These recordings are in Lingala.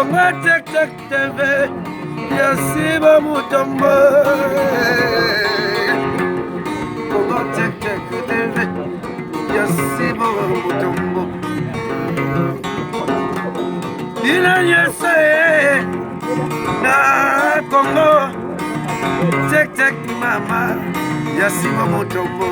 Congo Check Check TV ya Siba Mutombo. Congo Check Check TV ya Siba Mutombo. Bino nyonso eh, na Congo Check Check mama ya Siba Mutombo.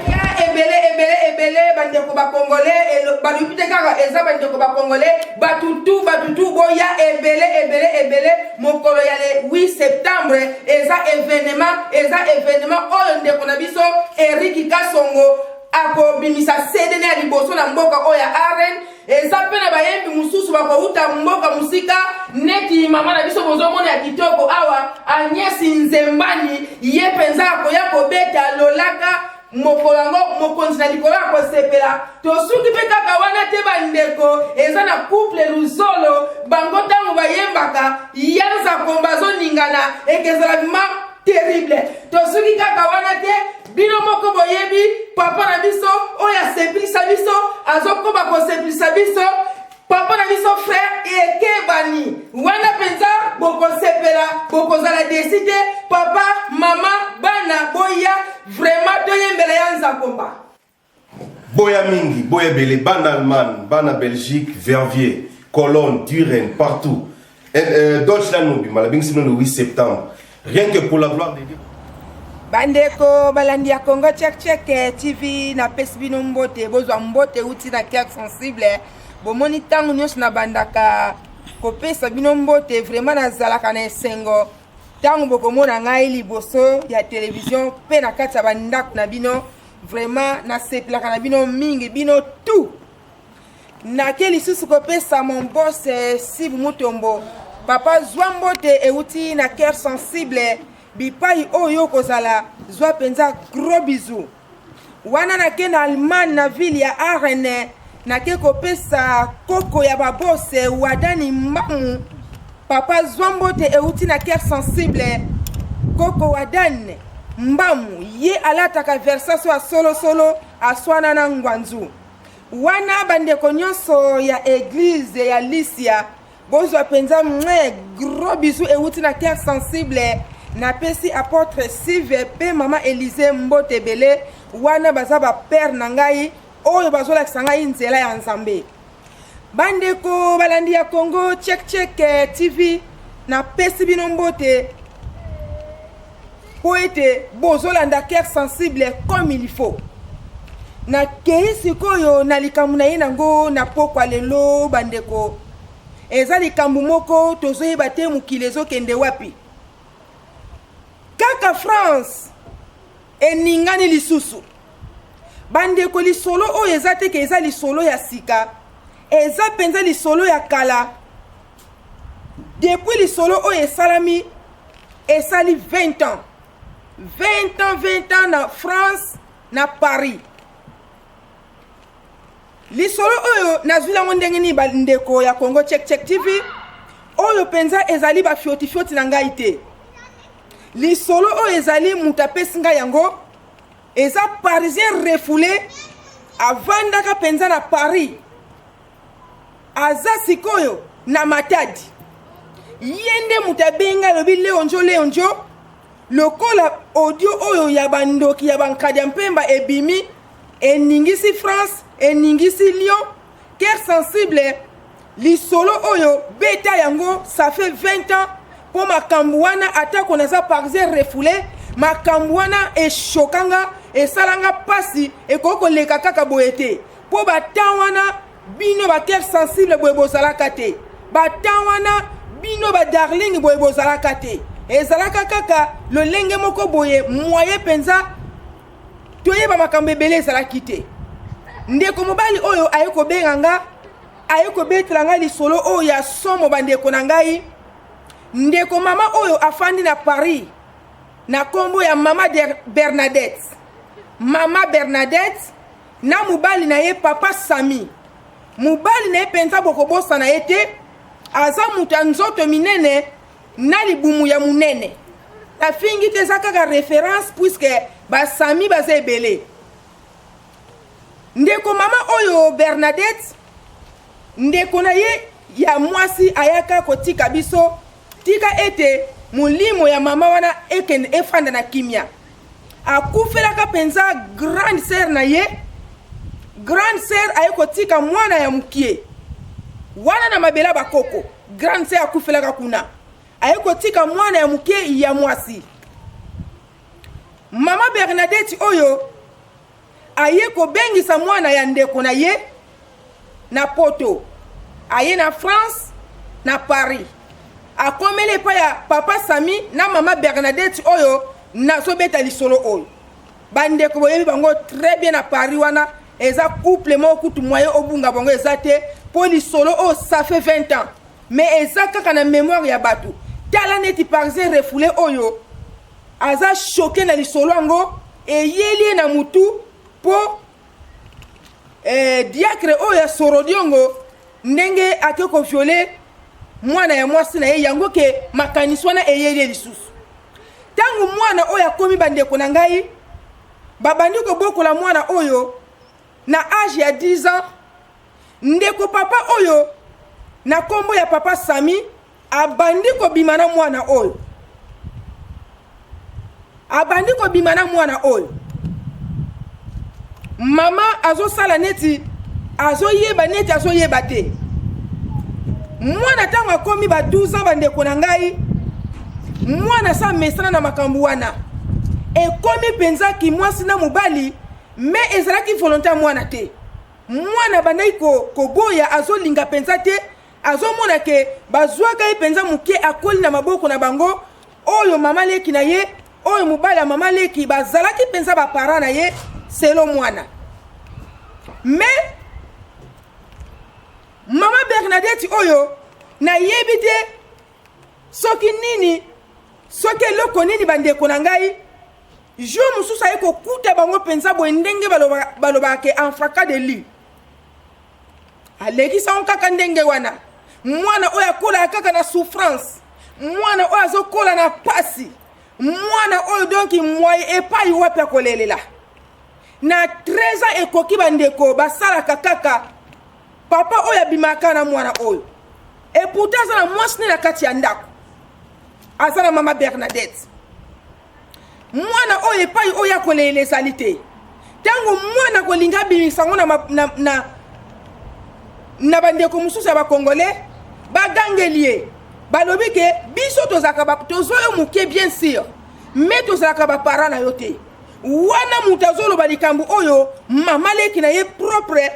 Ya ebele ebele ebele bandeko bacongolais, balobi te kaka eza bandeko bacongolais, batutu batutu, boya ebele ebele ebele mokolo ya le 8 septembre. Eza événement, eza événement oyo ndeko na biso Eric Kasongo akobimisa CD na ya liboso na mboka oyo ya Aren. Eza mpe na bayembi mosusu bakouta mboka mosika, neti mama na biso bozomona ya kitoko awa, Agnès Nzembani. Ye mpenza akoya kobeta lolaka mokolo yango, mokonzi na likolo akosepela. Tosuki mpe kaka wana te bandeko, eza na couple Luzolo. Bango ntango bayembaka ya Nzakomba azoningana, ekezala ma terrible. Tosuki kaka wana te, bino moko boyebi papa na biso oyo asepelisa biso, azokoba kosepelisa biso, papa na biso frère Ekebani. Wana mpenza bokosepela, bokozala déçus te. Papa, mama, bana, boya vraiment toyembela ya Nzakomba. Boya mingi, boya ebele, bana Allemagne, bana Belgique, Verviers, Cologne, Duren, partout. Deutschland mobimba, nabengisi bino le 8 septembre. Rien que pour la gloire de Dieu. Bandeko balandi ya Congo Check Check TV, napesi bino mbote, bozwa mbote euti na cœur sensible. Bomoni, ntango nyonso nabandaka kopesa bino mbote, vraiment nazalaka na esengo ntango bokomona ngai liboso ya televizio mpe na kati ya bandako na bino. Vraiment nasepelaka na bino mingi, bino tout. Nake lisusu kopesa mon boss Sibu Mutombo, papa, zwa mbote euti na cœur sensible. Bipai oyo kozala, zwa mpenza gros bisou. Wana nake na Allemagne, na ville ya Arene, nake kopesa koko ya babose Wadani Mbamu. Papa, zwa mbote euti na cœur sensible. Koko Wadani Mbamu, ye alataka Versace ya solosolo, aswana na ngwanzu wana. Bandeko nyonso ya église ya Lisia, bozwa mpenza mwe gros bisou euti na cœur sensible. Napesi apôtre Sive mpe mama Elise mbote ebele. Wana baza bapère na ngai oyo bazolakisa ngai nzela ya Nzambe. Bandeko balandi ya Congo Check Check TV, napesi bino mbote mpo ete bozolanda cœur sensible comme il faut. Nakei sikoyo na likambo na ye nango na pokwa lelo. Bandeko, eza likambo moko tozoyeba te mokili ezokende wapi. Kaka France eningani lisusu. Bandeko, lisolo oyo eza te ke eza lisolo ya sika, eza mpenza lisolo ya kala. Depuis lisolo oyo esalami, esali 20 ans, 20 ans, 20 ans na France, na Paris. Lisolo oyo nazwi yango ndenge nini, bandeko ya Congo Check Check TV? Oyo mpenza ezali bafiotifioti na ngai te. Lisolo oyo ezali moto apesi ngai yango, eza Parisien refoulé, avandaka mpenza na Paris, aza sikoyo na Matadi. Ye nde moto abengi, alobi: "Leo njo, leo njo, lokola audio oyo ya bandoki ya bankadi ya mpemba ebimi, eningisi France, eningisi Lyon, cœur sensible, lisolo oyo beta yango, ça fait 20 ans." Mpo makambo wana, atako naza Parisien refoulé, makambo wana eshokanga, esalanga mpasi, ekoki koleka kaka boye te. Mpo batan wana, bino bacœur sensible boye bozalaka te. Batan wana, bino badarling boye bozalaka te. Ezalaka kaka lolenge moko boye, moye mpenza toyeba makambo ebele ezalaki te. Ndeko mobali oyo aye kobenga nga, aye kobetela ngai lisolo oyo ya somo. Bandeko na ngai, ndeko mama oyo afandi na Paris na nkombo ya mama Bernadette, mama Bernadette na mobali na ye papa Sami. Mobali na ye mpenza bokobosana ye te, aza moto ya nzoto minene na libumu ya monene. Nafingi te, eza kaka référence puisque basami baza ebele. Ndeko mama oyo Bernadette Ndeko na ye ya mwasi ayaka kotika biso, tika ete molimo ya mama wana ekende efanda na kimia. Akufelaka mpenza grande sœur na ye. Grande sœur aye kotika mwana ya mokie wana na mabele ya bakoko. Grande sœur akufelaka kuna, aye kotika mwana ya moke ya mwasi. Mama Bernadette oyo aye kobengisa mwana ya ndeko na ye na poto, aye na France na Paris, akomeli epai ya papa Sami na mama Bernadette oyo nazobeta lisolo oyo. Bandeko boyebi bango très bien na Paris wana, eza couple moko kutu moyen obunga bango eza te, mpo lisolo oyo ça fait 20 ans mais eza kaka na mémoire ya bato. Tala neti parisien refoulé oyo aza choqué na lisolo yango, eyeli ye na mutu mpo diacre oyo ya Sorodiongo ndenge ake kovioler mwana ya mwasi na ye, yango ke makanisi wana eyeli ye lisusu. Ntango mwana oyo akomi, bandeko na ngai, babandi kobokola mwana oyo na âge ya 10 ans. Ndeko papa oyo na nkombo ya papa Sami abandi kobima na mwana oyo, abandi kobima na mwana oyo. Mama azosala neti azoyeba, neti azoyeba te. Mwana ntango akomi ba 12 ans, bandeko na ngai, mwana sa mesana na makambo wana, ekomi mpenza kimwasi na mobali, mais ezalaki volonté ya mwana te. Mwana abandaki koboya, azolinga mpenza te, azomona ke bazwaka ye mpenza moke, akoli na maboko na bango. Oyo mama leki na ye, oyo mobali ya mama leki, bazalaki mpenza baparent na ye selo mwana. Mais mama Bernadette oyo, nayebi te soki nini, soki eloko nini, bandeko na ngai, jour mosusu aye kokuta bango mpenza boye ndenge balobaka ke en fracas de lit, alekisango kaka ndenge wana. Mwana oyo akolaka kaka na souffrance, mwana oyo azokola na pasi, mwana oyo donc mwaye epai wapi akolelela na 13 ans ekoki. Bandeko, basalaka kaka papa oyo abimaka na mwana oyo, et pourtant aza na mwasi ne na kati ya ndako, aza na mama Bernadette. Mwana oyo epai oyo akolelela ezali te. Ntango mwana kolinga abimisa yango na bandeko mosusu ya bakongolais, bagangeli ye, balobi ke biso tozalaka, tozwa yo moke bien sûr, mais tozalaka baparent na yo te. Wana moto azoloba likambo oyo, mama leki na ye propre,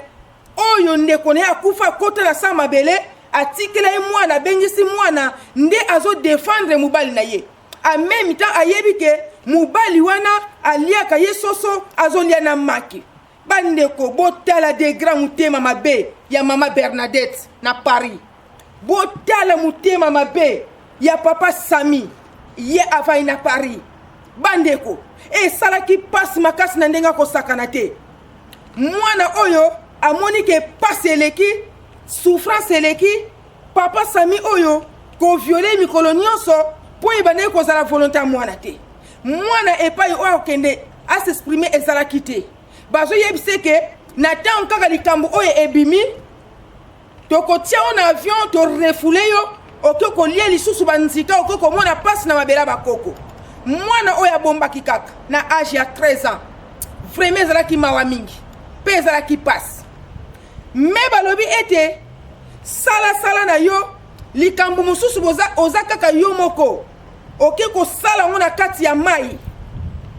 oyo ndeko na ye akufa, akota na sa mabele, atikela ye mwana, abengisi mwana nde azodéfendre mobali na ye. En même temps ayebi ke mobali wana aliaka ye soso, azolia na maki. Bandeko, botala degré motema mabe ya mama Bernadette na Paris, botala motema mabe ya papa Sami, ye avai na Paris. Bandeko, esalaki mpasi makasi na ndenge akosakana te. Mwana oyo amoni ke pasi eleki, souffrance eleki, papa Sami oyo kovioler mikolo nyonso, mpo ebandaki kozala volonté ya mwana te. Mwana epai oyo akokende as'exprimer ezalaki te. Bazoyebisa ke na ntango kaka likambo oyo ebimi, tokotia yo na avion, torefouler yo, oke kolia lisusu banzika, oke komona mpasi na mabele ya bakoko. Mwana oyo abombaki kaka na âge ya 13 ans. Vraiment ezalaki mawa mingi mpe ezalaki mpasi. Mais balobi ete salasala na yo likambo mosusu, boza, oza kaka yo moko, oke kosala yango na kati ya mai.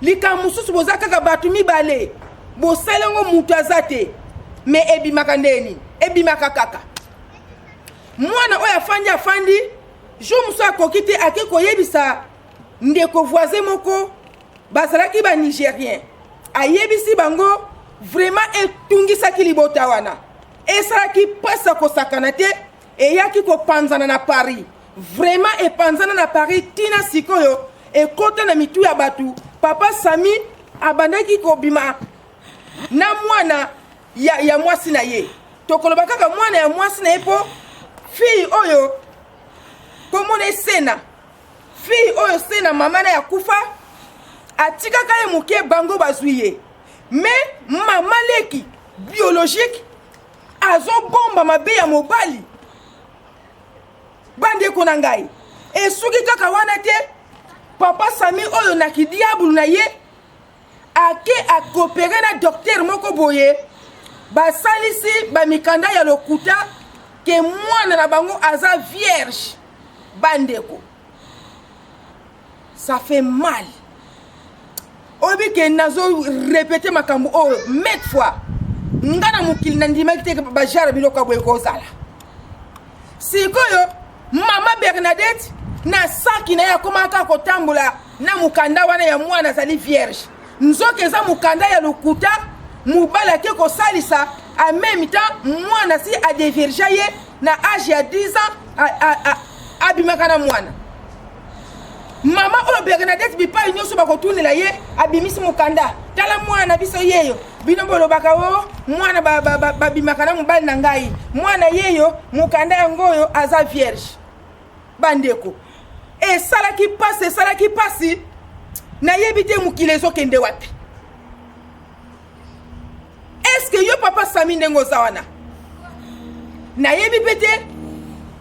Likambo mosusu, boza kaka bato mibale, bosali yango, moto aza te, mais ebimaka ndeni, ebimaka kaka. Mwana oyo afandi, afandi, jour mosusu akoki te, ake koyebisa ndeko voisin moko, bazalaki banigérien. Ayebisi bango, vraiment etungisaki libota wana, esalaki mpasi ya kosakana te. Eyaki kopanzana na Paris, vraiment epanzana na Paris ntina sikoyo ekota na mitu ya bato. Papa Sami abandaki kobima na mwana ya mwasi na ye. Tokoloba kaka mwana ya mwasi na ye, mpo fille oyo komona esena, fille oyo Sena, mama na ye akufa, atikaka ye moke, bango bazwi ye. Mais mama leki biologique. Azobomba mabe ya mobali. Bandeko na ngai, esuki kaka wana te. Papa Sami oyo na kidiabulu na ye ake akopere na docteur moko boye, basalisi bamikanda ya lokuta ke mwana na bango aza vierge. Bandeko, ça fait mal. Oyebi ke nazo répéter makambo oyo maintes fois. Nga na mokili nandimaki te bajara biloko ya boye kozala. Sikoyo mama Bernadette na saki na ye akomaka kotambola na mokanda wana ya mwana azali vierge, nzoka eza mokanda ya lokuta. Mobali ake kosalisa, en même temps mwana si adévierger ye na age ya 10 ans, abimaka na mwana. Mama oyo Bernadette, bipai nyonso bakotunela ye, abimisi mokanda: "Tala mwana na biso yeyo. Bino bolobaka o mwana babimaka na mobali na ngai, mwana yeyo, mokanda yango oyo, aza vierge." Bandeko, esalaki mpasi, esalaki mpasi. Nayebi te mokili ezokende wapi. Eske yo papa Sami, ndenge oza wana, nayebi mpe te,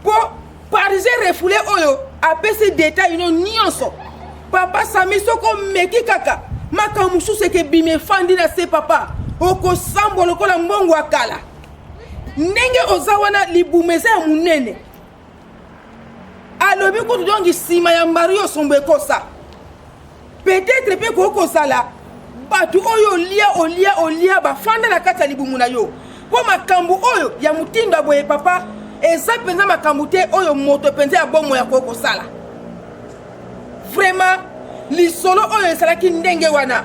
mpo parisien refoulé oyo apesi détail no nyonso. Papa Sami, soki omeki kaka makambo mosusu ekebima, efandi na se. Papa, okosambwa lokola mbongo ya kala. Ndenge oza wana, libumu eza ya monene. Alobi kutu donki nsima ya mbari osombo ekosa. Peut-être mpe koki kozala bato oyo olia, olia, olia, bafanda na kati ya libumu na yo, mpo makambo oyo ya motindo ya boye, papa, eza mpenza makambo te oyo moto mpenza ya bomoi akoki kosala. Vraiment, lisolo oyo ezalaki ndenge wana.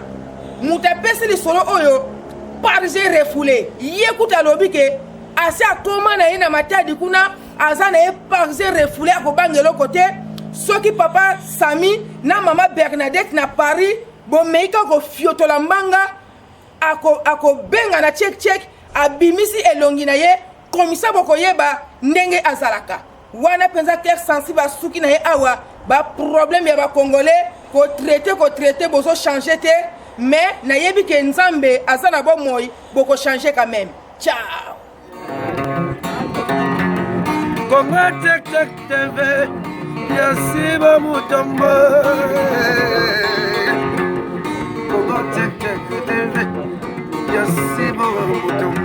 Moto apesi lisolo oyo, parge refoulé, ye kuta alobi ke asi akóma na ye na Matadi kuna, aza na ye parge refoulé, akobanga eloko te. Soki papa Sami na mama Bernadette na Paris bomei kaka kofiotola mbanga, akobenga na check check, abimisi elongi na ye komisa, bokoyeba ndenge azalaka wana mpenza. Cœur sensible asuki na ye awa. Baproblème ya Bacongolais, kotraiter, kotraiter, bozochanger te, mais nayebi ke Nzambe aza na bomoi, bokochanger quand même. Ciao. Kongo Check Check TV ya Siba Mutombo. Kongo Check Check TV ya Siba Mutombo.